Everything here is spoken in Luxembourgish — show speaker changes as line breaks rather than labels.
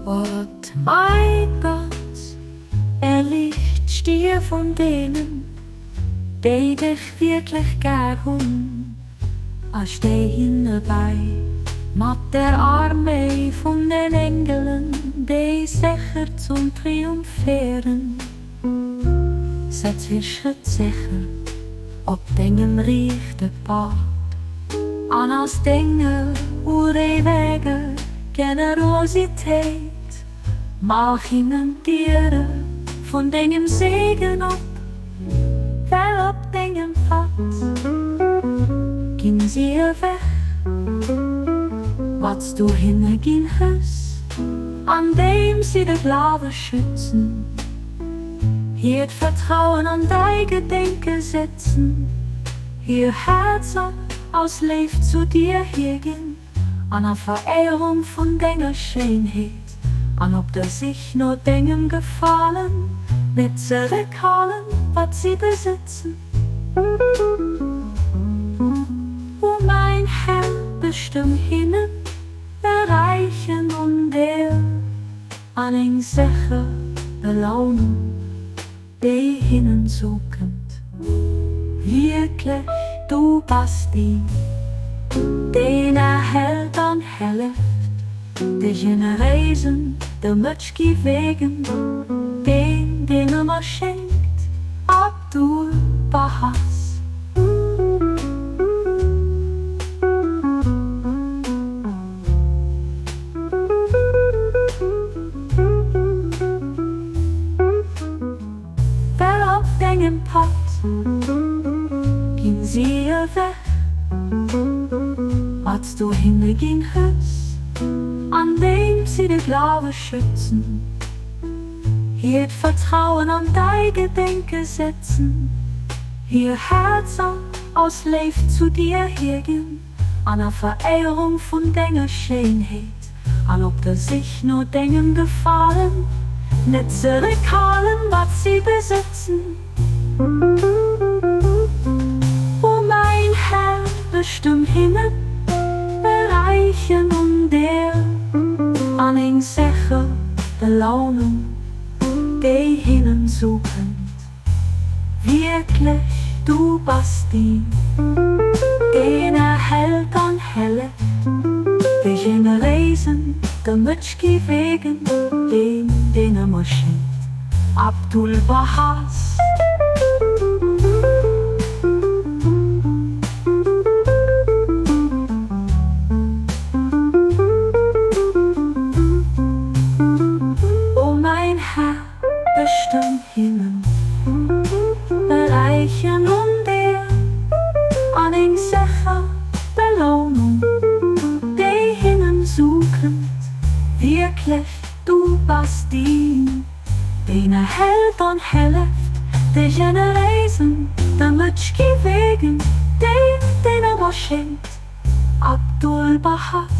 Gott, mein Gott, erliicht d'Stier vun deenen, déi dech wierklech gär hunn, a stéi hinne bäi mat der Arméi vun den Engelen, déi sécher zum Triumph féieren. Setz hir Schrëtt sécher op dengem riichte Pfad, an aus denger uréiweger Generositéit maach hinnen d'Diere vun dengem Segen op, well op dengem Pfad ginn si ewech, wat s du hinne ginn hues, andeem si de Glawe schützen. Hiert Vertrauen an däi Gedenke setzen, hir Häerzer aus Léift zu dir hierginn an a Veréierung vun denger Schéinheet an op der Sich no dengem Gefalen net zeréckhalen, wat si besëtzen. O mäin Här, bestëmm hinnen e räichen Undeel. An eng sécher Belounung, déi hinnen zoukënnt. Wierklech, du bass deen, deen erhält an helleft, de Generéisen, de Mëtsch gi wegen, deen, deen ëmmer schénkt, Abdul Bahas. Well op dengem Pad ginn si ewech, wat s du hinne ginn hues, andeem si de Glawe schützen, hiert Vertrauen an däi Gedenke setzen, hir Häerzer aus Léift zu dir hierginn. An a Veréierung vun denger Schéinheet an op der Sich no dengem Gefalen, net zeréckhalen, wat si besëtzen. O mäin Här, bestëmm hinnen e räichen Undeel an eng sécher Belounung, déi hinnen zoukënnt. Wierklech, du bass deen, deen erhält an helleft, de Generéisen de Mëtsch gi wegen, deen, deen ëmmer schéngt. Abdu'l-Bahás. O mäin Här. Bestëmm hinnen e räichen Undeel an eng sécher Belounung, déi hinnen zoukënnt. Wierklech, du bass deen, deen erhält an helleft de Generéisen, de Mëtsch gi wegen, deen, deen ëmmer schéngt. Abdu'l-Bahás.